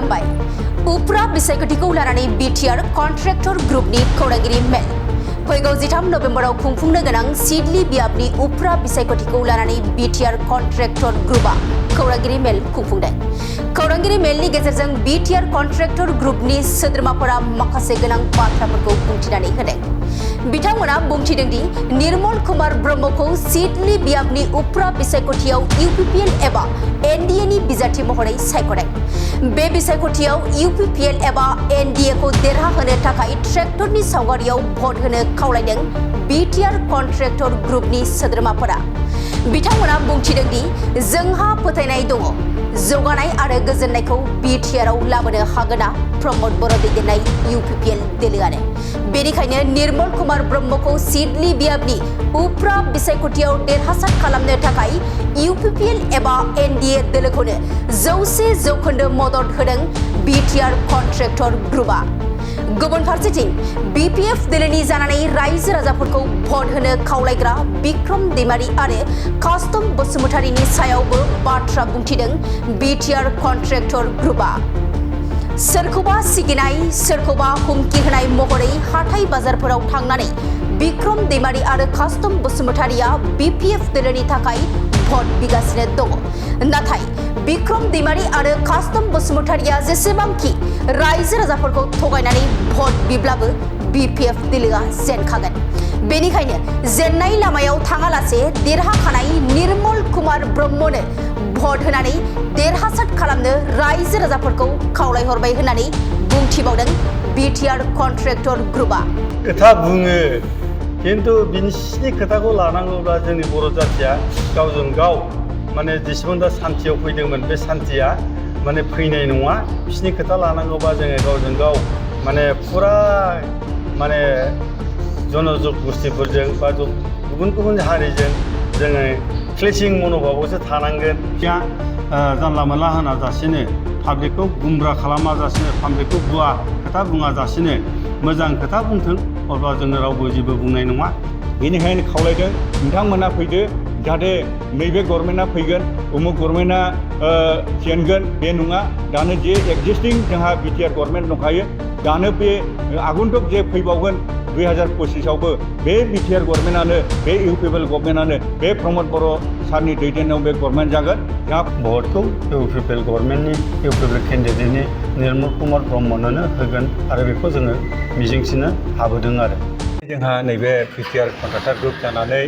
जालांबाय उफ्रा बिसायख'थिखौ लानानै बिटिआर कन्ट्रेक्टर ग्रुपनि खौरांगिरि मेल फैगौ 13 नबेम्बराव खुंफुंनो गोनां सिडली बियाबनि उफ्रा बिसायख'थिखौ लानानै बिटिआर कन्ट्रेक्टर ग्रुपआ खौरांगिरि मेल खुंफुंदों। खौरांगिरि मेलनि गेजेरजों बिटिआर कन्ट्रेक्टर ग्रुपनि सोद्रोमाफोरा माखासे गोनां बाथ्राफोरखौ बुंथिनानै होदों। बिथांमोना बुंथिदों दि निर्मल कुमार ब्रह्मखौ सिडली बियाबनि उफ्रा बिसायख'थियाव इउपिपिएल एबा एनडिएनि बिजाथि महरै सायख'दों। बे बिसायख'थियाव इउपिपिएल एबा एनडिएखौ देरहाहोनो थाखाय ट्रेक्टरनि सावगारियाव भट होनो खावलायदों बिटिआर कन्ट्रेक्टर ग्रुपनि सोद्रोमाफोरा। बिथांमोना बुंथिदों दि जोंहा फोथायनाय दङ जौगानाय आरो गोजोननायखौ बिटिआरआव लाबोनो हागोना प्रमद बर' दैदेननाय इउपिपिएल दोलोआनो। बेनिखायनो निर्मल कुमार ब्रह्मखौ सिडली बियाबनि उफ्रा बिसायख'थियाव देरहासार खालामनो थाखाय इउपिपिएल एबा एनडिए दोलोखौनो 100% मदद होदों बिटिआर कन्ट्रेक्टर ग्रुपआ। गुबुन फारसेथिं बिपिएफ दोलोनि जानानै रायजो राजाफोरखौ भट होनो खावलायग्रा बिक्रम दैमारी आरो कास्टम बसुमतारीनि सायावबो बाथ्रा बुंथिदों बिटिआर कन्ट्रेक्टर ग्रुपआ। सोरखौबा सिगिनाय सोरखौबा हुमखि होनाय महरै हाथाय बाजारफोराव थांनानै बिक्रम दैमारी आरो कास्टम बसुमतारीया बिपिएफ दोलोनि थाखाय भट बिगासिनो दङ। नाथाय बिक्रम दैमारी आरो कास्टम बसुमतारीया जेसेबांखि रायजो राजाफोरखौ थगायनानै भट बिब्लाबो बिपिएफ दोलोआ जेनखागोन। बेनिखायनो जेननाय लामायाव थाङालासे देरहाखानाय निर्मल कुमार ब्रह्मनो भट होनानै देरहासार खालामनो रायजो राजाफोरखौ खावलायहरबाय होननानै बुंथिबावदों बिटिआर कन्ट्रेक्टर ग्रुपआ। खोथा बुङो खिन्थु बिसिनि खोथाखौ लानांगौब्ला जोंनि बर' जाथिया गावजों गाव माने जेसेबां दा सान्थियाव फैदोंमोन बे सान्थिया माने फैनाय नङा। बिसिनि खोथा लानांगौबा जोङो गावजों गाव माने फुरा माने जनजग गोष्ठीफोरजों बा गुबुन गुबुन हारिजों जोङो क्लेशिं मन'भाबावसो थानांगोन। जानला मोनला होना जासेनो पाब्लिकखौ गुमब्रा खालामा जासेनो पाब्लिकखौ बुवा खोथा बुङा जासेनो मोजां खोथा बुंथों अब्ला जोङो रावबो जेबो बुंनाय नङा। बेनिखायनो खावलायदों नोंथांमोना फैदो जाहाथे नैबे गभर्नमेन्टआ फैगोन उमुक गभर्नमेन्टआ जेनगोन बे नङा। दानो जे एक्जिस्टिं जोंहा बिटिआर गभर्नमेन्ट दंखायो दानो बे आगन्तुक जे फैबावगोन 2025आवबो बे बिटिआर गभर्नमेन्टआनो बे इउपिपिएल गभर्नमेन्टआनो बे प्रमद बर' सारनि दैदेननायाव बे गभर्नमेन्ट जागोन। जोंहा भटखौ इउपिपिएल गभर्नमेन्टनि इउपिपिएल केन्डिडेटनि निर्मल कुमार ब्रह्मनोनो होगोन आरो बेखौ जोङो मिजिंथिनो हाबोदों आरो। जोंहा नैबे बिटिआर कन्ट्रेक्टर ग्रुप जानानै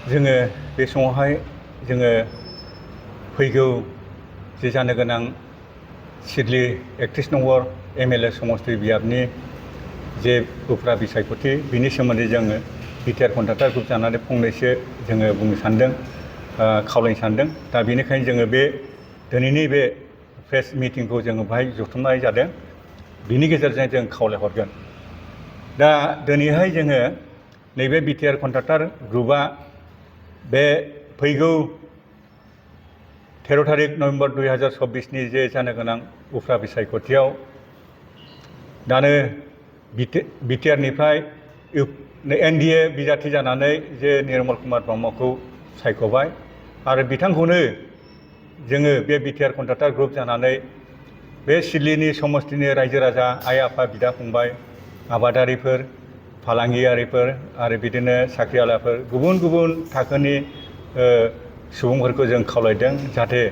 जोङो बे समावहाय जोङो फैगौ जे जानो गोनां सिडली 31 नम्बर एमएलए समष्टि बियाबनि जे उफ्रा बिसायख'थि बिनि सोमोन्दै जोङो बिटिआर कन्ट्रेक्टर ग्रुप जानानै फंनैसो जोङो बुंनो सानदों खावलायनो सानदों। दा बेनिखायनो जोङो बे दिनैनि बे प्रेस मिटिंखौ जोङो बाहाय जथुमनाय जादों। बिनि गेजेरजों जों खावलायहरगोन। दा दिनैहाय जोङो नैबे बिटिआर कन्ट्रेक्टर ग्रुपआ बे फैगौ 13 तारिख नभेम्बर 2024नि जे जानो गोनां उफ्रा बिसायख'थियाव दानो बिटिआरनिफ्राय एनडिए बिजाथि जानानै जे निर्मल कुमार ब्रह्मखौ सायख'बाय आरो बिथांखौनो जोङो बे बिटिआर कन्ट्रेक्टर ग्रुप जानानै बे सिडलीनि समष्टिनि रायजो राजा आइ आफा बिदा फंबाय आबादारिफोर फालांगियारिफोर आरो बिदिनो साख्रिआवलाफोर गुबुन गुबुन थाखोनि सुबुंफोरखौ जों खावलायदों जाहाथे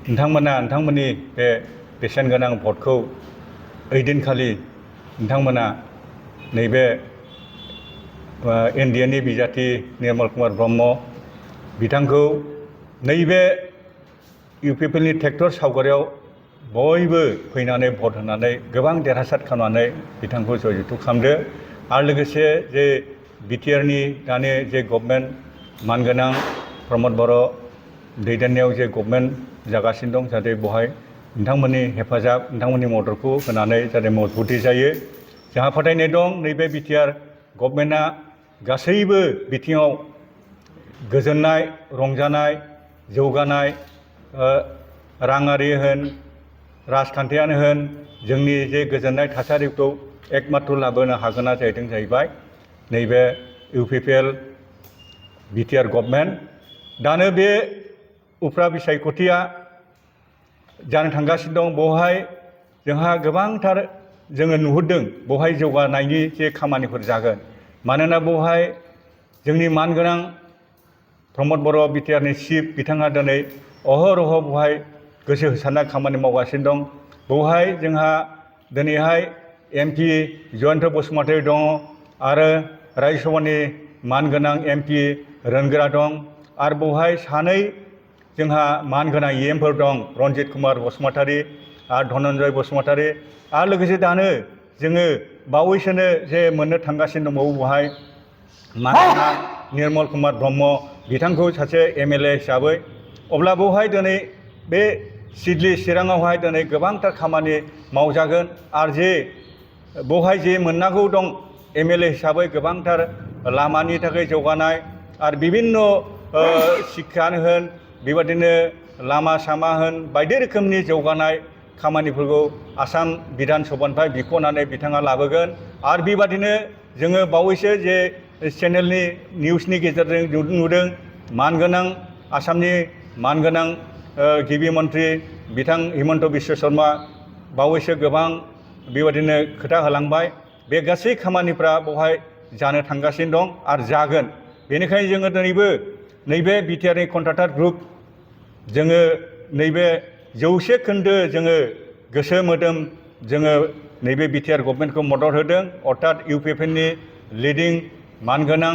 नोंथांमोना नोंथांमोननि बे बेसेन गोनां भटखौ ओइदिनखालि नोंथांमोना नैबे एनडिएनि बिजाथि निर्मल कुमार ब्रह्म बिथांखौ नैबे इउपिपिएलनि ट्रेक्टर सावगारियाव बयबो फैनानै भट होनानै गोबां देरहासार खालामनानै बिथांखौ जयजुक्ति खालामदो। आरो लोगोसे जे बिटिआरनि दानि जे गभर्नमेन्ट मानगोनां प्रमद बर' दैदेननायाव जे गभर्नमेन्ट जागासिनो दं जाहाथे बेवहाय नोंथांमोननि हेफाजाब नोंथांमोननि मददखौ होनानै जाहाथे मजबुति जायो। जोंहा फोथायनाय दं नैबे बिटिआर गभर्नमेन्टआ गासैबो बिथिङाव गोजोननाय रंजानाय जौगानाय राङारि होन राजखान्थियानो होन जोंनि जे गोजोननाय थासारिखौ एकमात्र लाबोनो हागोना जाहैबाय नैबे इउपिपिएल बिटिआर गभर्नमेन्ट। दानो बे उफ्रा बिसायख'थिया जानो थांगासिनो दं बेवहाय जोंहा गोबांथार जोङो नुहुरदों बेवहाय जौगानायनि जे खामानिफोर जागोन मानोना बेवहाय जोंनि मानगोनां प्रमद बर' बिटिआरनि चिफ बिथाङा दिनै अहरह बेवहाय गोसो होसारना खामानि मावगासिनो दं बेवहाय जोंहा दिनैहाय MP जयन्त बसुमतारी दङ आरो रायजोसभानि मानगोनां MP रोनगोरा दं आरो बेवहाय सानै जोंहा मानगोनां EMफोर दं रन्जित कुमार बसुमतारी आरो धनन्जय बसुमतारी आरो लोगोसे दानो जोङो बावैसोनो जे मोननो थांगासिनो दंबावो बेवहाय मानगोनां निर्मल कुमार ब्रह्म बिथांखौ सासे MLA हिसाबै अब्ला बेवहाय दिनै बे सिडली चिराङावहाय दिनै गोबांथार खामानि मावजागोन आरो जे बेवहाय जे मोननांगौ दं MLA हिसाबै गोबांथार लामानि थाखाय जौगानाय आरो बिभिन्न शिक्षायानो होन बेबादिनो लामा सामा होन बायदि रोखोमनि जौगानाय खामानिफोरखौ आसाम बिधान सभानिफ्राय बिख'नानै बिथाङा लाबोगोन आरो बेबादिनो जोङो बावैसो जे चेनेलनि निउसनि गेजेरजों नुदों मानगोनां आसामनि मानगोनां गिबि मन्त्रि बिथां हिमन्त बिश्व शर्मा बावैसो गोबां बेबादिनो खोथा होलांबाय बे गासै खामानिफ्रा बेवहाय जानो थांगासिनो दं आरो जागोन बेनिखायनो जोङो दिनैबो नैबे बिटिआरनि कन्ट्राक्टर ग्रुप जोङो नैबे 100 खोन्दो जोङो गोसो मोदोम जोङो नैबे बिटिआर गभर्नमेन्टखौ मदद होदों अर्थात UPPनि लिडिं मानगोनां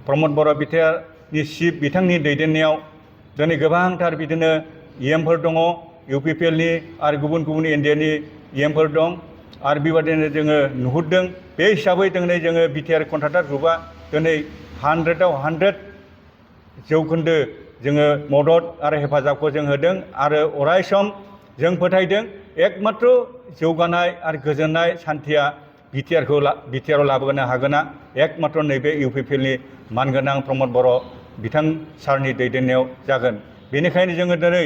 प्रमद बर' बिटिआरनि चिफ बिथांनि दैदेननायाव दिनै गोबांथार बिदिनो EMफोर दङ UPPLनि आरो गुबुन गुबुन इन्डियानि EMफोर दं आरो बेबादिनो जोङो नुहुरदों बे हिसाबै दिनै जोङो बिटिआर कन्ट्राक्टर ग्रुपआ दिनै 100आव 100 जौखोन्दो जोङो मदद आरो हेफाजाबखौ जों होदों आरो अरायसम जों फोथायदों एकमात्र जौगानाय आरो गोजोननाय सान्थिया बिटिआराव लाबोनो हागोना एकमात्र नैबे UPPLनि मानगोनां प्रमद बर' बिथां सारनि दैदेननायाव जागोन बेनिखायनो जोङो दिनै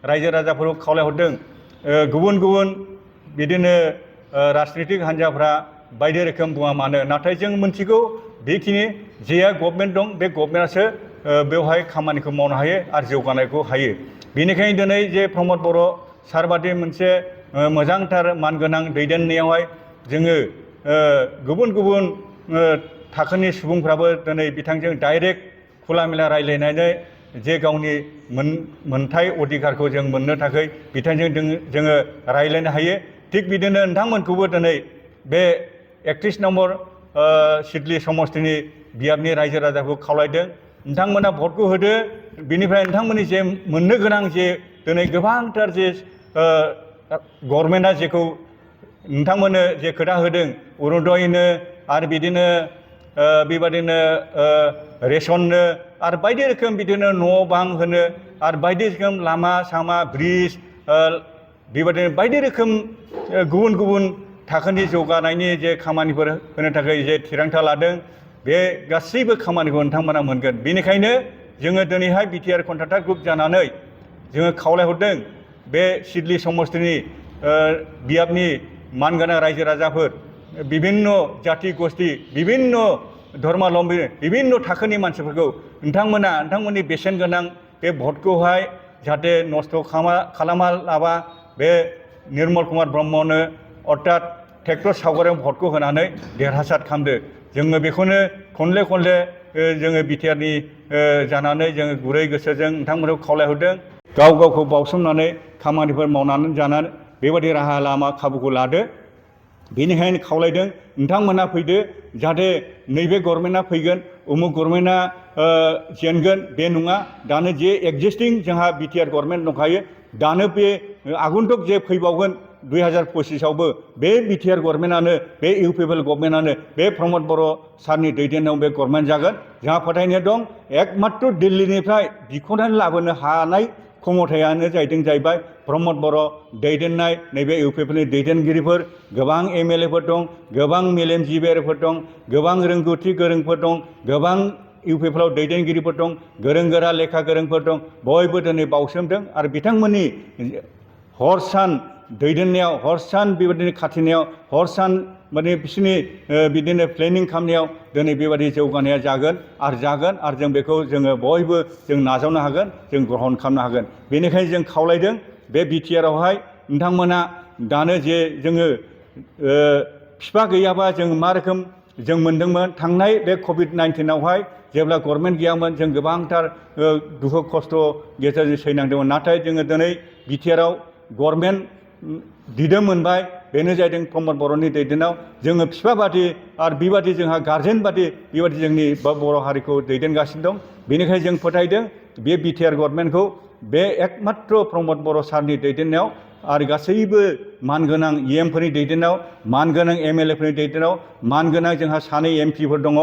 रायजो राजाफोरखौ खावलायहरदों गुबुन गुबुन बिदिनो राजनितिक हान्जाफ्रा बायदि रोखोम बुङा मानो नाथाय जों मोनथिगौ बेखिनि जेया गभर्नमेन्ट दं बे गभर्नमेन्टआसो बेवहाय खामानिखौ मावनो हायो आरो जौगानायखौ हायो बेनिखायनो दिनै जे प्रमद बर' सारबादि मोनसे मोजांथार मानगोनां दैदेननायावहाय जोङो गुबुन गुबुन थाखोनि सुबुंफ्राबो दिनै बिथांजों डाइरेक्ट खुला मेला रायज्लायनानै जे गावनि मोनथाय अधिकारखौ जों मोननो थाखाय बिथांजों जोङो रायज्लायनो हायो थिग बिदिनो नोंथांमोनखौबो दिनै बे 31 नम्बर सिडली समष्टिनि बियाबनि रायजो राजाखौ खावलायदों नोंथांमोना भटखौ होदो बिनिफ्राय नोंथांमोननि जे मोननो गोनां जे दिनै गोबांथार जे गभर्नमेन्टआ जेखौ नोंथांमोननो जे खोथा होदों अरुणदयनो आरो बिदिनो बेबादिनो रेशननो आरो बायदि रोखोम बिदिनो न' बां होनो आरो बायदि रोखोम लामा सामा ब्रिज बेबादिनो बायदि रोखोम गुबुन गुबुन थाखोनि जौगानायनि जे खामानिफोर होनो थाखाय जे थिरांथा लादों बे गासैबो खामानिखौ नोंथांमोना मोनगोन बेनिखायनो जोङो दिनैहाय बिटिआर कन्ट्राक्टर ग्रुप जानानै जोङो खावलायहरदों बे सिडली समष्टिनि बियाबनि मानगोनां रायजो राजाफोर बिभिन्न जाति गस्थि बिभिन्न धर्मालम्बी बिभिन्न थाखोनि मानसिफोरखौ नोंथांमोननि बेसेन गोनां बे भटखौहाय जाहाथे नस्थ' खालामा लाबा बे निर्मल कुमार ब्रह्मनो अर्थात ट्रेक्टर सावगारियाव भटखौ होनानै देरहासार खालामदो जोङो बेखौनो खनले जोङो बिटिआरनि जानानै जोङो गुरै गोसोजों नोंथांमोनखौ खावलायहरदों गाव गावखौ बावसोमनानै खामानिफोर मावनानै जानानै बेबायदि राहा लामा खाबुखौ लादो बेनिखायनो खावलायदों नोंथांमोना फैदो जाहाथे नैबे गभर्नमेन्टआ फैगोन उमुक गभर्नमेन्टआ जेनगोन बे नङा दानो जे एक्जिस्टिं जोंहा बिटिआर गभर्नमेन्ट दंखायो दानो बे आगन्तुक जे फैबावगोन 2025आवबो बे बिटिआर गभर्नमेन्टआनो बे UPPL गभर्नमेन्टआनो बे प्रमद बर' सारनि दैदेननायाव बे गभर्नमेन्ट जागोन जोंहा फोथायनाय दं एकमात्र दिल्लीनिफ्राय बिख'नानै लाबोनो हानाय क्षमतायानो जाहैबाय प्रमद बर' दैदेननाय नैबे UPPLनि दैदेनगिरिफोर गोबां MLAफोर दं गोबां मेलेमजिबियारिफोर दं गोबां रोंगौथि गोरोंफोर दं गोबां UPPLआव दैदेनगिरिफोर दं गोरों गोरा लेखा गोरोंफोर दं बयबो दिनै बावसोमदों आरो बिथांमोननि हर सान दैदेननायाव हर सान बेबायदिनो खाथिनायाव हर सान माने बिसोरनि बिदिनो प्लेनिं खालामनायाव दिनै बेबायदि जौगानाया जागोन जों बेखौ जोङो बयबो जों नाजावनो हागोन जों ग्रहण खालामनो हागोन बेनिखायनो जों खावलायदों बे बिटिआरआवहाय नोंथांमोना दानो जे जोङो बिफा गैयाबा जों मा रोखोम जों मोनदोंमोन थांनाय बे कभिड-19आवहाय जेब्ला गभर्नमेन्ट गैयामोन जों गोबांथार दुखु खस्थ' गेजेरजों सैनांदोंमोन नाथाय जोङो दिनै बिटिआरआव गभर्नमेन्ट दिदोम मोनबाय बेनो जादों प्रमद बर'नि दैदेननायाव जोङो बिफा बादि आरो बेबादि जोंहा गार्जेन बादि बेबादि जोंनि बर' हारिखौ दैदेनगासिनो दं बेनिखायनो जों फोथायदों बे बिटिआर गभर्नमेन्टखौ बे एकमात्र प्रमद बर' सारनि दैदेननायाव आरो गासैबो मानगोनां इएमफोरनि दैदेननायाव मानगोनां एमएलएफोरनि दैदेननायाव मानगोनां जोंहा सानै एमपिफोर दङ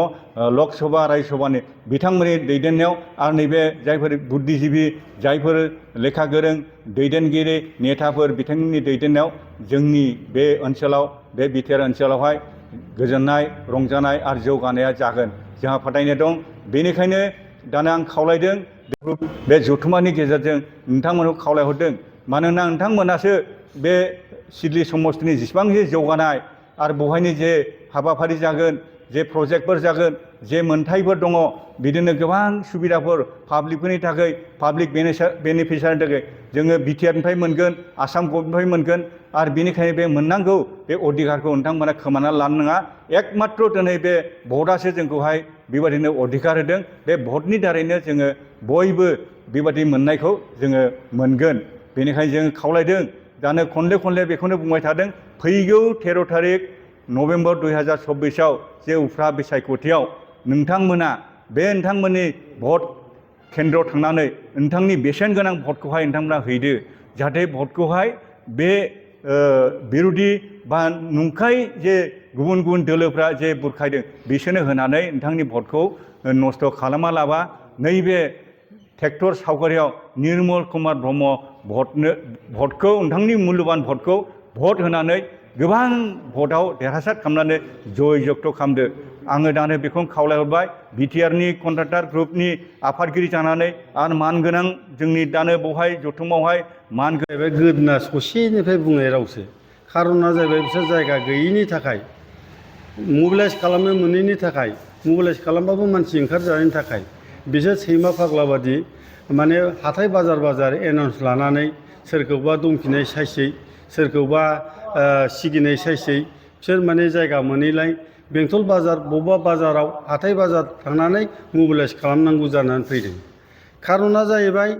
लक सभा राज्य सभानि बिथांमोननि दैदेननायाव आरो नैबे जायफोर बुद्धिजिबि जायफोर लेखा गोरों दैदेनगिरि नेताफोर बिथांमोननि दैदेननायाव जोंनि बे ओनसोलाव बे बिटिआर ओनसोलावहाय गोजोननाय रंजानाय आरो जौगानाया जागोन जोंहा फोथायनाय दं बेनिखायनो दानो आं खावलायदों बे जथुम्मानि गेजेरजों नोंथांमोनखौ खावलायहरदों मानोना नोंथांमोनासो बे सिडली समष्टिनि जेसेबां जे जौगानाय आरो बेवहायनो जे हाबाफारि जागोन जे प्रजेक्टफोर जागोन जे मोनथायफोर दङ बिदिनो गोबां सुबिदाफोर पाब्लिकफोरनि थाखाय पाब्लिक बेनिफिसियारिनि थाखाय जोङो बिटिआरनिफ्राय मोनगोन आसाम गभर्नमेन्टनिफ्राय मोनगोन आरो बेनिखायनो बे मोननांगौ बे अधिकारखौ नोंथांमोना खोमाना लानो नाङा एकमात्र दिनै बे भटआसो जोंखौहाय बेबादिनो अधिकार होदों बे भटनि दारैनो जोङो बयबो बेबादि मोननायखौ जोङो मोनगोन बेनिखायनो जों खावलायदों दानो खनले बेखौनो बुंबाय थादों फैगौ 13 थारिख नभेम्बर 2024आव जे उफ्रा बिसायख'थियाव नोंथांमोना बे नोंथांमोननि भट केन्द्रआव थांनानै नोंथांनि बेसेन गोनां भटखौहाय नोंथांमोना हैदो जाहाथे भटखौहाय बे बिरोधि बा नंखाय जे गुबुन दोलोफ्रा जे बुरखायदों बिसोरनो होनानै नोंथांनि भटखौ नस्थ' खालामा लाबा नैबे ट्रेक्टर सावगारियाव निर्मल कुमार ब्रह्म भटखौ नोंथांनि मुल्यबान भटखौ भट होनानै गोबां भटआव देरहासार खालामनानै जय जगथ' खालामदो आङो दानो बेखौनो खावलायहरबाय बिटिआरनि कन्ट्राक्टर ग्रुपनि आफादगिरि जानानै आरो मानगोनां जोंनि दानो बेवहाय जथुमावहाय मानगोनां बे गोदोना ससेनिफ्राय बुंनाय रावसो खारना जाहैबाय बिसोर जायगा गैयिनि थाखाय मबिलाइज खालामनो मोनैनि थाखाय मबिलाइज खालामबाबो मानसि ओंखारजानायनि थाखाय बिसोर सैमा फाग्ला बादि माने हाथाय बाजार एनाउन्स लानानै सोरखौबा दमखिनाय साइसै सोरखौबा सिगिनाय साइसै बिसोर माने जायगा मोनैलाय बेंटल बाजार बबेबा बाजाराव हाथाय बाजार थांनानै मबिलाइज खालामनांगौ जानानै फैदों खारना जाहैबाय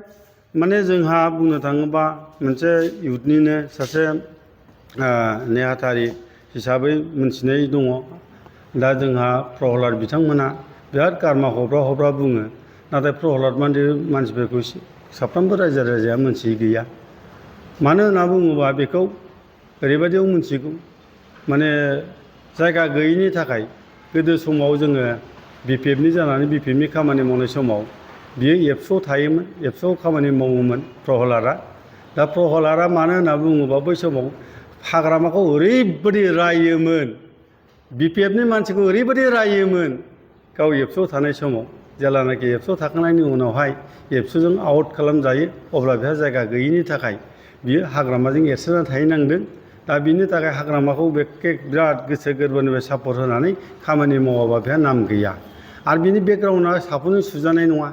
माने जोंहा बुंनो थाङोबा मोनसे इउथनिनो सासे नेहाथारि हिसाबै मोनथिनाय दङ दा जोंहा प्रहलाद बिथांमोना बिराद गारमा हब्रा बुङो नाथाय प्रहलाद मानसिफोरखौ साफ्रोमबो रायजो राजाया मोनथियै गैया मानो होनना बुङोबा बेखौ ओरैबायदियाव मोनथिगौ माने जायगा गैयिनि थाखाय गोदो समाव जोङो बिपिएफनि जानानै बिपिएफनि खामानि मावनाय समाव बियो एबसुआव थायोमोन एबसुआव खामानि मावोमोन प्रहलादा दा प्रहलादा मानो होनना बुङोबा बै समाव हाग्रामाखौ ओरैबायदि रायोमोन बिपिएफनि मानसिखौ ओरैबायदि रायोमोन गाव एबसुआव थानाय समाव जेब्लानाखि एबसुआव थाखांनायनि उनावहाय एबसुजों आउट खालामजायो अब्ला बेहा जायगा गैयिनि थाखाय बियो हाग्रामाजों एरसोनानै थाहैनांदों दा बिनि थाखाय हाग्रामाखौ बिराद गोसो गोरबोनिफ्राय सापर्ट होनानै खामानि मावाबा बेहा नाम गैया आरो बिनि बेकग्राउन्डआ साफुनजों सुजानाय नङा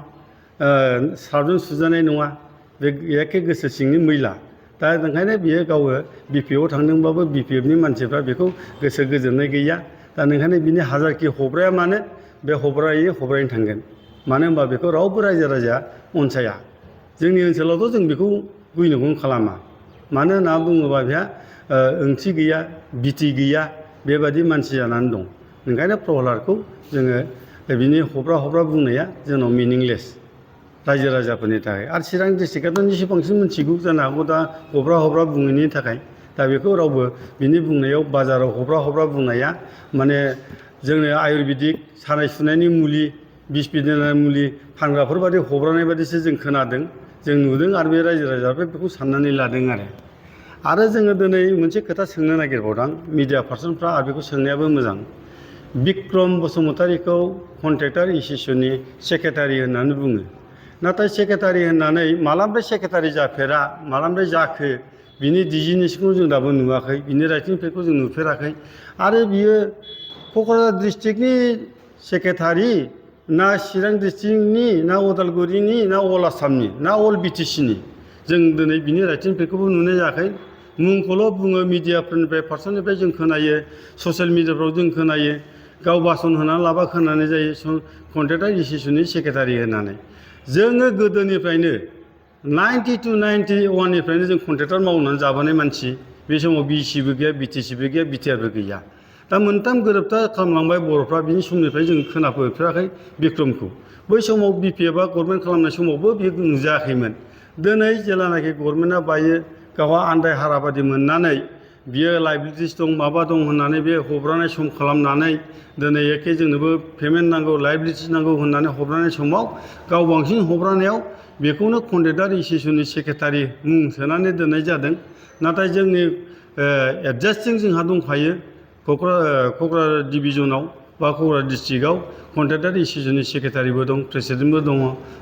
सार्फजों सुजानाय नङा बे एखे गोसो सिंनि मैला दा ओंखायनो बियो गावो बिपिएफआव थांदोंबाबो बिपिएफनि मानसिफ्रा बेखौ गोसो गोजोननाय गैया दा ओंखायनो बिनि हाजारखि हब्राया मानो बे हब्रायैनो थांगोन मानो होनबा बेखौ रावबो रायजो राजाया अनसाया जोंनि ओनसोलावथ' जों बेखौ गुइनोखौनो खालामा मानो होनना बुङोबा बेहा ओंथि गैया बिथि गैया बेबादि मानसि जानानै दं ओंखायनो प्रहलादखौ जोङो बिनि हब्रा बुंनाया जोंनाव मिनिंलेस रायजो राजाफोरनि थाखाय आरो चिरां डिस्ट्रिक्टआथ' निसे बांसिन मिथिगौ जानो हागौ दा हब्रा बुङैनि थाखाय दा बेखौ रावबो बिनि बुंनायाव बाजाराव हब्रा बुंनाया माने जोंनो आयुर्वेदिक सानाय सुनायनि मुलि बिस बिदेनानि मुलि फानग्राफोर बादि हब्रानाय बादिसो जों खोनादों जों नुदों आरो बे रायजो राजाफ्रा बेखौ साननानै लादों आरो जोङो दिनै मोनसे खोथा सोंनो नागिरबावदों मिडिया पार्सनफ्रा आरो बेखौ सोंनायाबो मोजां बिक्रम बसुमतारीखौ कन्ट्रेक्टर एस'सिएशननि सेक्रेटारि होननानै बुङो नाथाय सेक्रेटारि होननानै मालानिफ्राय सेक्रेटारि जाफेरा मालानिफ्राय जाखो बिनि डिजिनेसनखौ जों दाबो नुवाखै बिनि राइटिं पेडखौ जों नुफेराखै आरो बियो क'क्राझार डिस्ट्रिक्टनि सेक्रेटारि ना चिरां डिस्ट्रिक्टनि ना उदालगुरिनि ना अल आसामनि ना अल बिटिसिनि जों दिनै बिनि राइटिंफोरखौबो नुनाय जायाखै मुंखौल' बुङो मिडियाफोरनिफ्राय पार्सननिफ्राय जों खोनायो ससियेल मिडियाफ्राव जों खोनायो गाव भाषण होनानै लाबा खोनानाय जायो कन्ट्रेक्टर एसोसिएशननि सेक्रेटारि होननानै जोङो गोदोनिफ्रायनो 90 to 91 निफ्रायनो जों कन्ट्रेक्टर मावनानै जाबोनाय मानसि बे समाव बिसिबो गैया बिटिसिबो गैया बिटिआरबो गैया दा मोनथाम गोरोबथा खालामलांबाय बर'फ्रा बिनि समनिफ्राय जों खोनाफेराखै बिक्रमखौ बै समाव बिपिएफआ गभर्नमेन्ट खालामनाय समावबो बे नुजायाखैमोन दिनै जेब्लानाखि गभर्नमेन्टआ बायो गावहा आन्दाय हाराबादि मोननानै बियो लाइबिलिटिस दं माबा दं होननानै बे हब्रानाय सम खालामनानै दिनै एखे जोंनोबो पेमेन्ट नांगौ लाइबिलिटिस नांगौ होननानै हब्रानाय समाव गाव बांसिन हब्रानायाव बेखौनो कन्ट्रेक्टर एसोसिएशननि सेक्रेटारि मुं सोनानै दोननाय जादों नाथाय जोंनि एडजास्टिं जोंहा दंखायो क'क्राझार डिभिजनाव बा क'क्राझार डिस्ट्रिक्टआव कन्ट्रेक्टर एसोसिएशननि सेक्रेटारिबो दं प्रेसिडेन्टबो दङ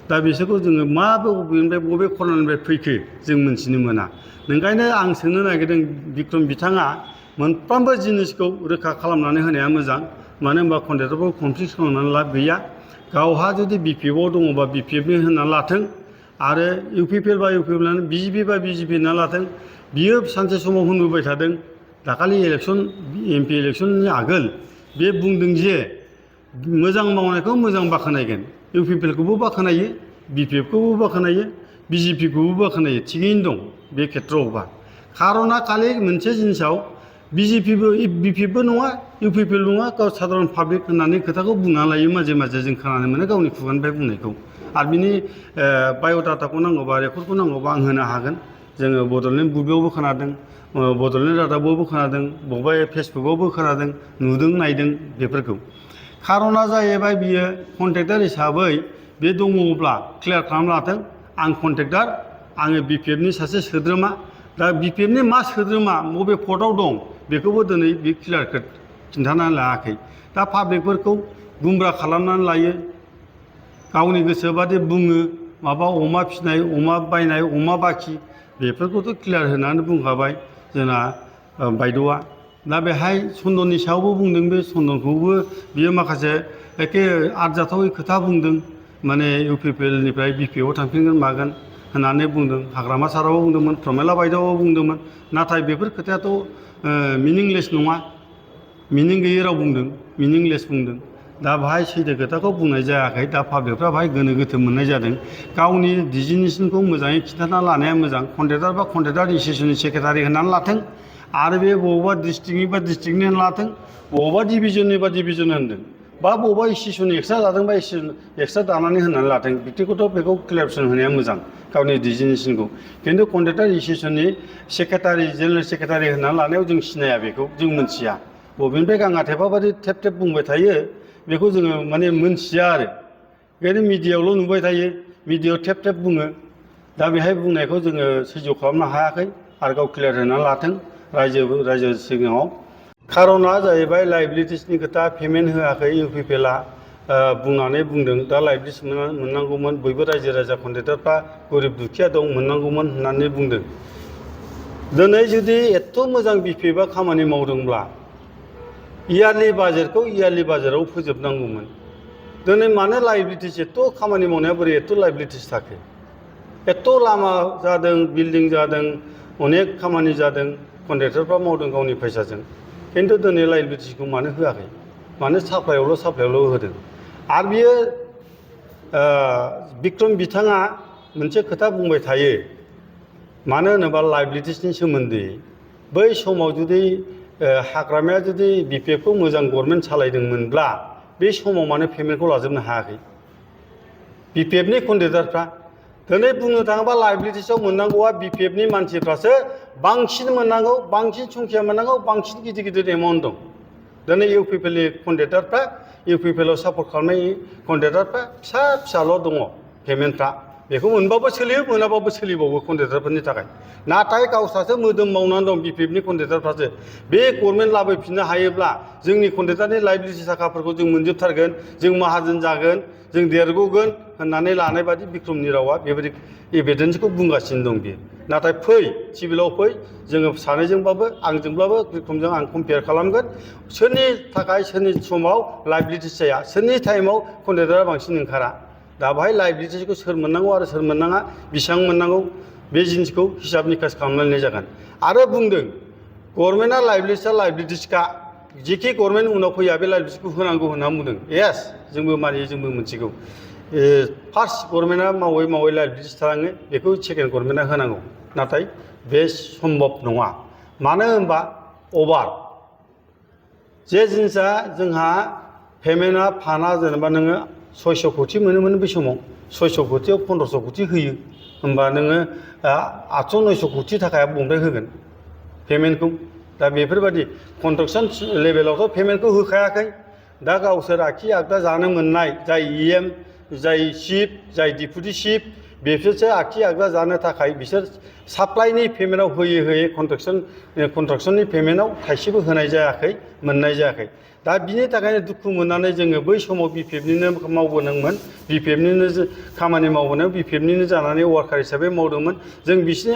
दा बिसोरखौ जोङो मा बबेनिफ्राय बबे खनानिफ्राय फैखो जों मिन्थिनो मोना ओंखायनो आं सोंनो नागिरदों बिक्रम बिथाङा मोनफ्रोमबो जिनिसखौ रोखा खालामनानै होनाया मोजां मानो होनबा कन्ट्रेक्टरखौ कनफ्लिक्ट खालामनानै लाब गैया गावहा जुदि बिपिएफआव दङबा बिपिएफनि होनना लाथों आरो इउपिपिएल बा इउपिपिएल बिजेपि बा बिजेपि होनना लाथों बियो सानसे समाव होनबोबाय थादों दाखालि इलेक्सन एमपि इलेक्सननि आगोल बे बुंदों जे मोजां मावनायखौ मोजां बाख्नायगोन इउपिपिएलखौबो बाख्नायो बिपिएफखौबो बाख्नायो बिजेपिखौबो बाख्नायो थिगैनो दं बे खेथ्रआवबा खारना खालि मोनसे जिनिसाव बिजेपिबो बिपिएफबो नङा इउपिपिएल नङा गाव साधारन पाब्लिक होननानै खोथाखौ बुंना लायो माजे माजे जों खोनानो मोनो गावनि खुगानिफ्राय बुंनायखौ आरो बिनि बाय'डाटाखौ नांगौबा रेकर्डखौ नांगौबा आं होनो हागोन जोङो बड'लेण्ड बुब्लियावबो खोनादों बड'लेण्ड रादाबावबो खोनादों बबेबा फेसबुकआवबो खोनादों नुदों नायदों बेफोरखौ खारना जाहैबाय बियो कन्ट्रेक्टर हिसाबै बे दङब्ला क्लियार खालामना लाथों आं कन्ट्रेक्टर आङो बिपिएफनि सासे सोद्रोमा दा बिपिएफनि मा सोद्रोमा बबे पर्टआव दं बेखौबो दिनै बे क्लियार खिन्थानानै लायाखै दा पाब्लिकफोरखौ गुमब्रा खालामनानै लायो गावनि गोसोबादि बुङो माबा अमा फिसिनाय अमा बायनाय अमा बाखि बेफोरखौथ' क्लियार होनानै बुंखाबाय जोंना बायद'आ दा बेहाय सन्दननि सायावबो बुंदों बे सन्दनखौबो बियो माखासे एखे आरजाथावै खोथा बुंदों माने इउपिपिएलनिफ्राय बिपिएफआव थांफिनगोन मागोन होननानै बुंदों हाग्रामा साराबो बुंदोंमोन प्रमेला बायद'आबो बुंदोंमोन नाथाय बेफोर खोथायाथ' मिनिंलेस नङा मिनिं गैयै राव बुंदों मिनिंलेस बुंदों दा बाहाय सैथो खोथाखौ बुंनाय जायाखै दा पाब्लिकफ्रा बाहाय गोनो गोथो मोननाय जादों गावनि डिजिनेसनखौ मोजाङै खिन्थाना लानाया मोजां कन्ट्रेक्टर बा कन्ट्रेक्टर एसोसिएशननि सेक्रेटारि होननानै लाथों आरो बे बबेबा डिस्ट्रिक्टनि बा डिस्ट्रिक्टनि होनना लाथों बबेबा डिभिजननि बा डिभिजन होनदों बा बबेबा एसोसिएशननि एक्सट्रा लादों बा एक्सट्रा दानानै होननानै लाथों बिदिखौथ' बेखौ क्लियारेसन होनाया मोजां गावनि डिजिनेसनखौ खिन्थु कन्ट्रेक्टर एसोसिएशननि सेक्रेटारि जेनेरेल सेक्रेटारि होननानै लानायाव जों सिनाया बेखौ जों मोनथिया बबेनिफ्राय गाङा थेफाबादि थेब थेब बुंबाय थायो बेखौ जोङो माने मोनथिया आरो बेखायनो मिडियायावल' नुबाय थायो मिडियायाव थेब थेब बुङो दा बेहाय बुंनायखौ जोङो सैज्य खालामनो हायाखै आरो गाव क्लियार होनानै लाथों रायजो सिगाङाव खारना जाहैबाय लाइबिलिटिसनि खोथा पेमेन्ट होआखै इउपिपिएलआ बुंनानै बुंदों दा लाइबिलिटिस मोननांगौमोन बयबो रायजो राजा कन्ट्रेक्टरफ्रा गरिब दुखिया दं मोननांगौमोन होननानै बुंदों दिनै जुदि एथ' मोजां बिपिएफआ खामानि मावदोंब्ला इयारलि बाजेटखौ इयारलि बाजेटआव फोजोबनांगौमोन दिनै मानो लाइबिलिटिस एथ' खामानि मावनाया बोरै एथ' लाइबिलिटिस थाखो एथ' लामा जादों बिल्डिं जादों अनेक खामानि जादों कन्ट्रेक्टरफ्रा मावदों गावनि फैसाजों खिन्थु दिनै लाइबिलिटिसखौ मानो होआखै मानो साप्लाइआवल' होदों आरो बियो बिक्रम बिथाङा मोनसे खोथा बुंबाय थायो मानो होनोबा लाइबिलिटिसनि सोमोन्दै बै समाव जुदि हाग्रामाया जुदि बिपिएफखौ मोजां गभर्नमेन्ट सालायदोंमोनब्ला बे समाव मानो पेमेन्टखौ लाजोबनो हायाखै बिपिएफनि कन्ट्रेक्टरफ्रा दिनै बुंनो थाङोबा लाइबिलिटिसआव मोननांगौआ बिपिएफनि मानसिफ्रासो बांसिन मोननांगौ बांसिन संख्या मोननांगौ बांसिन गिदिर गिदिर एमाउन्ट दं दिनै इउपिपिएलनि कन्ट्रेक्टरफ्रा इउपिपिएलआव सापर्ट खालामनाय कन्ट्रेक्टरफ्रा फिसाल' दङ पेमेन्टफ्रा बेखौ मोनबाबो सोलियो मोनाबाबो सोलिबावो कन्ट्रेक्टरफोरनि थाखाय नाथाय गावस्रासो मोदोम मावनानै दं बिपिएफनि कन्ट्रेक्टरफ्रासो बे गभर्नमेन्ट लाबोफिननो हायोब्ला जोंनि कन्ट्रेक्टरनि लाइबिलिटि थाखाफोरखौ जों मोनजोबथारगोन जों माहाजोन जागोन जों देरग'गोन होननानै लानाय बादि बिक्रमनि रावा बेबायदि एभिडेन्सखौ बुंगासिनो दं बियो नाथाय फै सिभिलाव फै जोङो सानैजोंबाबो आंजोंब्लाबो बिक्रमजों आं कम्पेयार खालामगोन सोरनि थाखाय सोरनि समाव लाइबिलिटिस जाया सोरनि टाइमाव कन्ट्रेक्टरा बांसिन ओंखारा दा बाहाय लाइबिलिटिसखौ सोर मोननांगौ आरो सोर मोननाङा बेसेबां मोननांगौ बे जिनिसखौ हिसाब निकास खालामनाय जागोन आरो बुंदों गभर्नमेन्टआ लाइबिलिटिसखा जेखि गभर्नमेन्ट उनाव फैया बे लाइबिलिटिसखौ होनांगौ होनना बुंदों येस जोंबो मानियो जोंबो मिथिगौ फार्स्ट गभर्नमेन्टआ मावै मावै लाइबिलिटिस थालाङो बेखौ सेकेन्ड गभर्नमेन्टआ होनांगौ नाथाय बे सम्भब नङा मानो होनबा अभार जे जिनिसा जोंहा पेमेन्टआ फाना जेनेबा नोङो 600 कोटि मोनोमोन बै समाव 600 कोटियाव 1500 कोटि होयो होमबा नोङो 800 900 कोटि थाखाया बबेनिफ्राय होगोन पेमेन्टखौ दा बेफोरबायदि कन्स्ट्राक्सन लेभेलावथ' पेमेन्टखौ होखायाखै दा गावसोर आखि आगदा जानो मोननाय जाय EM जाय चिफ जाय डिपुटि चिफ बेसोरसो आखि आगदा जानो थाखाय बिसोर साप्लाइनि पेमेन्टआव होयै कन्स्ट्राक्सननि पेमेन्टआव थाइसेबो होनाय जायाखै मोननाय जायाखै दा बिनि थाखायनो दुखु मोननानै जोङो बै समाव BPFनिनो मावबोदोंमोन BPFनिनो खामानि मावबोनायाव BPFनिनो जानानै वार्कार हिसाबै मावदोंमोन जों बिसिनि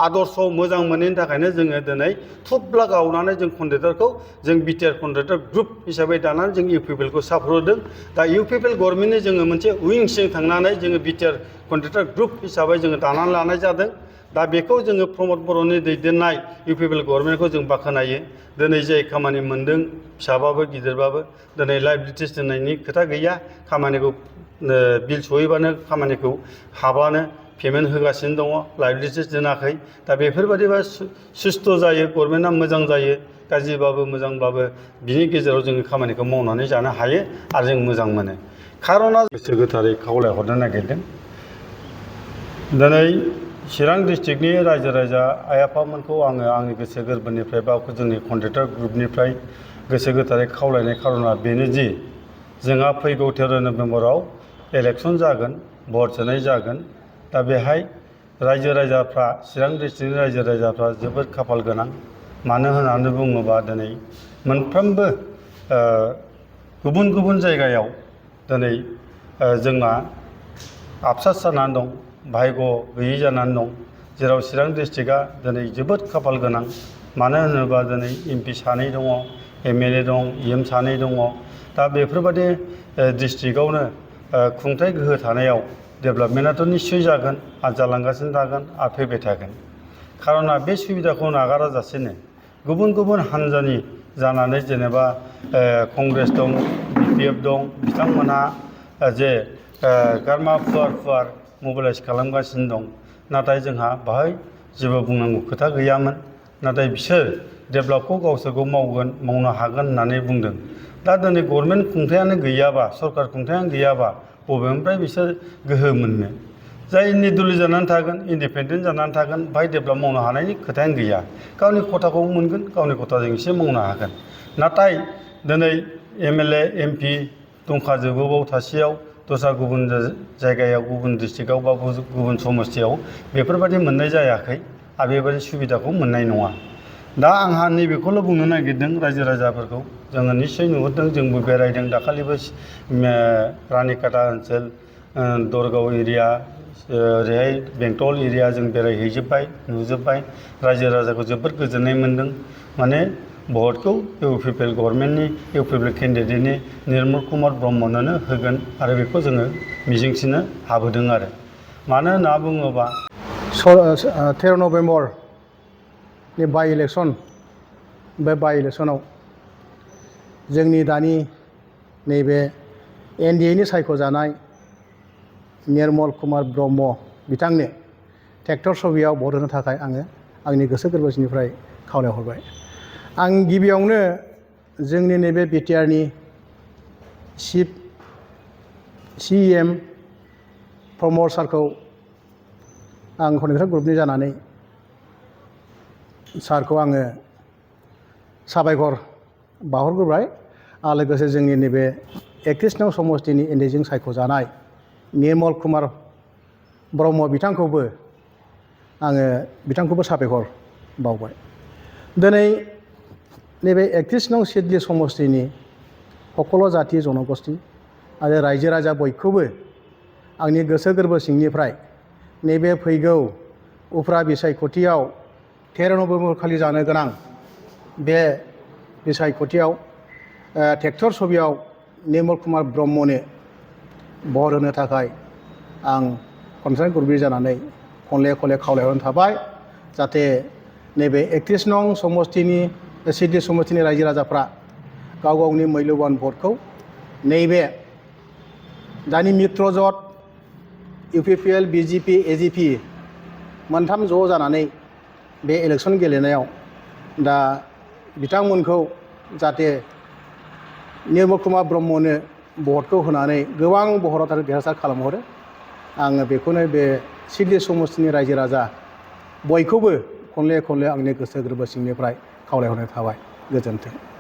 आदर्श मोजां मोनैनि थाखायनो जोङो दिनै थुब्ला गावनानै जों कन्ट्रेक्टरखौ जों बिटिआर कन्ट्रेक्टर ग्रुप हिसाबै दानानै जों इउपिपिएलखौ सापर्ट होदों दा इउपिपिएल गभर्नमेन्टनि जोङो मोनसे उइंसजों थांनानै जोङो बिटिआर कन्ट्रेक्टर ग्रुप हिसाबै जोङो दानानै लानाय जादों दा बेखौ जोङो प्रमद बर'नि दैदेननाय इउपिपिएल गभर्नमेन्टखौ जों बाख्नायो दिनै जाय खामानि मोनदों फिसाबाबो गिदिरबाबो दिनै लाइबिलिटिस दोननायनि खोथा गैया खामानिखौ बिल सहैबानो खामानिखौ हाबानो पेमेन्ट होगासिनो दङ लाइबिलिटिस दोनाखै दा बेफोरबायदिबा सुस्थ' जायो गभर्नमेन्टआ मोजां जायो गाज्रिबाबो मोजांबाबो बिनि गेजेराव जोङो खामानिखौ मावनानै जानो हायो आरो जों मोजां मोनो खार'ना गोसो गोथारै खावलायहरनो नागिरदों दिनै चिरां डिस्ट्रिक्टनि रायजो राजा आइ आफामोनखौ आङो आंनि गोसो गोरबोनिफ्राय बा जोंनि कन्ट्रेक्टर ग्रुपनिफ्राय गोसो गोथारै खावलायनाय खार'ना बेनो दि जोंहा फैगौ 13 नभेम्बराव इलेक्सन जागोन भट सोनाय जागोन दा बेहाय रायजो राजाफ्रा चिरां डिस्ट्रिक्टनि रायजो राजाफ्रा जोबोद खाफाल गोनां मानो होननानै बुङोबा दिनै मोनफ्रोमबो गुबुन गुबुन जायगायाव दिनै जोंहा आफसास जानानै दं भाग्य गैयै जानानै दं जेराव चिरां डिस्ट्रिक्टआ दिनै जोबोद खाफाल गोनां मानो होनोबा दिनै MP सानै दङ MLA दं EM सानै दङ दा बेफोरबायदि डिस्ट्रिक्टआवनो खुंथाय गोहो थानायाव डेभेलपमेन्टआथ' निश्चय जागोन आरो जालांगासिनो थागोन आरो फैबाय थागोन खार'ना बे सुबिदाखौ नागाराजासेनो गुबुन गुबुन हान्जानि जानानै जेनेबा कंग्रेस दं BPF दं बिथांमोनहा जे गारमा फुवार मबिलाइज खालामगासिनो दं नाथाय जोंहा बाहाय जेबो बुंनांगौ खोथा गैयामोन नाथाय बिसोर डेभेलपखौ गावसोरखौ मावनो हागोन होननानै बुंदों दा दिनै गभर्नमेन्ट खुंथायानो गैयाबा सरकार खुंथायानो गैयाबा बबेनिफ्राय बिसोर गोहो मोननो जाय निर्दलीय जानानै थागोन इन्डिपेन्डेन्ट जानानै थागोन बाहाय डेभेलप मावनो हानायनि खोथायानो गैया गावनि खथाखौ मोनगोन गावनि खथाजों एसे मावनो हागोन नाथाय दिनै MLA MP दंखाजोबोबाव थासेयाव दस्रा गुबुन जायगायाव गुबुन डिस्ट्रिक्टआव बा गुबुन समस्थियाव बेफोरबायदि मोननाय जायाखै आरो बेबायदि सुबिदाखौ मोननाय नङा दा आंहा नैबेखौल' बुंनो नागिरदों रायजो राजाफोरखौ जोङो निश्चय नुहुरदों जोंबो बेरायदों दाखालिबो रानिखाता ओनसोल दरगाव एरिया ओरैहाय बेंटल एरिया जों बेरायहैजोब्बाय नुजोब्बाय रायजो राजाखौ जोबोद गोजोननाय मोनदों माने भटखौ इउपिपिएल गभर्नमेन्टनि इउपिपिएल केन्डिडेटनि निर्मल कुमार ब्रह्मनोनो होगोन आरो बेखौ जोङो मिजिंथिनो हाबोदों आरो मानो होनना बुङोबा 13 नभेम्बरनि बाइ इलेक्सन बे बाइ इलेक्सनाव जोंनि दानि नैबे NDA-नि सायख'जानाय निर्मल कुमार ब्रह्म बिथांनो ट्रेक्टर सबियाव भट होनो थाखाय आङो आंनि गोसो गोरबोनिफ्राय खावलायहरबाय आं गिबियावनो जोंनि नैबे बिटिआरनि चिफ CEM प्रमद सारखौ आं कन्ट्रेक्टर ग्रुपनि जानानै सारखौ आङो साबायखर बावहरग्रोबाय आरो लोगोसे जोंनि नैबे 31 नं समस्थिनि NDA-जों सायख'जानाय निर्मल कुमार ब्रह्म बिथांखौबो साबायखर बावबाय दिनै नैबे 31 नं सिडली समस्थिनि सकल जाथि जनगोष्ठी आरो रायजो राजा बयखौबो आंनि गोसो गोरबो सिंनिफ्राय नैबे फैगौ उफ्रा बिसायख'थियाव 13 नभेम्बर खालि जानो गोनां बे बिसायख'थियाव ट्रेक्टर सबियाव निर्मल कुमार ब्रह्मनो भट होनो थाखाय आं कन्ट्रेक्टर ग्रुपनि जानानै खनले खनले खावलायहरनाय थाबाय जाहाथे नैबे 31 नं समस्तिनि सिडली समस्तिनि रायजो राजाफ्रा गाव गावनि मैल्यबान भटखौ नैबे दानि मित्रजोट UPPL BJP AGP मोनथाम ज' जानानै बे इलेक्सन गेलेनायाव दा बिथांमोनखौ जाहाथे निर्मल कुमार ब्रह्मनो भटखौ होनानै गोबां बहराव देरहासार खालामहरो आङो बेखौनो बे सिडली समस्तिनि रायजो राजा बयखौबो खनले खनले आंनि गोसो गोरबो सिंनिफ्राय खावलायहरनाय थाबाय गोजोन्थों।